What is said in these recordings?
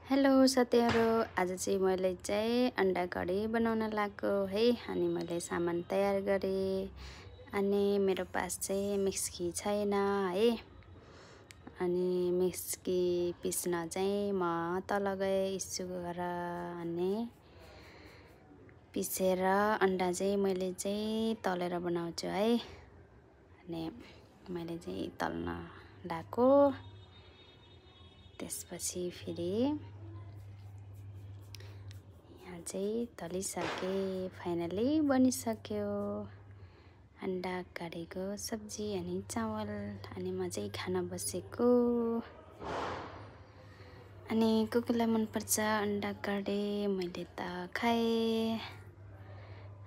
Hello साथीहरु, आज चाहिँ मैले अंडा करी बनाउन लागेको है। अनि मैले सामान तयार गरे अनि मेरो पास चाहिँ मिक्सी छैन है। अनि मिक्सी पिस्न चाहिँ म तल गए इस्कुगर अनि पिसेर अंडा चाहिँ मैले चाहिँ तलेर बनाउँछु है। अनि मैले चाहिँ तल्न लागेको, त्यसपछि फेरि यहाँ चाहिँ तलिसके, फाइनली बनिसक्यो अंडा करीको सब्जी अनि चावल। अनि म चाहिँ खाना बसेको। अनि कोकोलाई मन पर्छ अंडा करी, मैले त खाए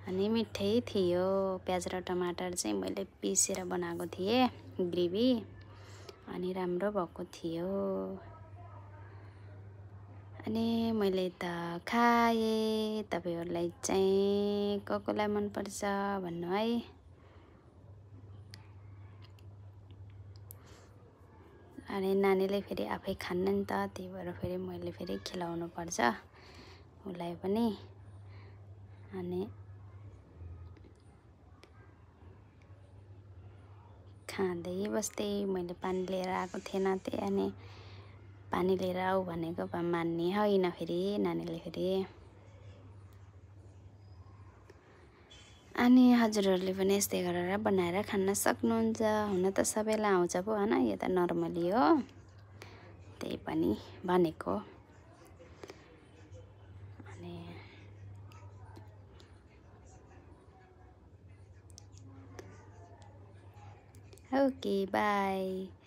अनि मिठै थियो। प्याज र टमाटर चाहिँ मैले पिसेर बनाएको थिएँ ग्रेभी, अनि राम्रो भएको थियो। अनि मैले त खाए। तपाईहरुलाई चाहिँ कोकोलाई मन पर्छ भन्नु है। अनि नानीले फेरि आफै खान्न नि त, त्यही भएर फेरि मैले फेरि खिलाउनु पर्छ उलाई पनि। अनि खाँदै बस्दै मैले पानी लिएर आएको थिएन, त्यही अनि पानी लिएर आऊ भनेको भए मान्ने होइन फेरि नानीले फेरि। अनि हजुरहरूले पनि यस्तै गरेर बनाएर खान सक्नुहुन्छ। हुन त सबैलाई आउँछ पो हैन, यो त नर्मली हो, त्यही पनि भनेको। अनि ओके बाई।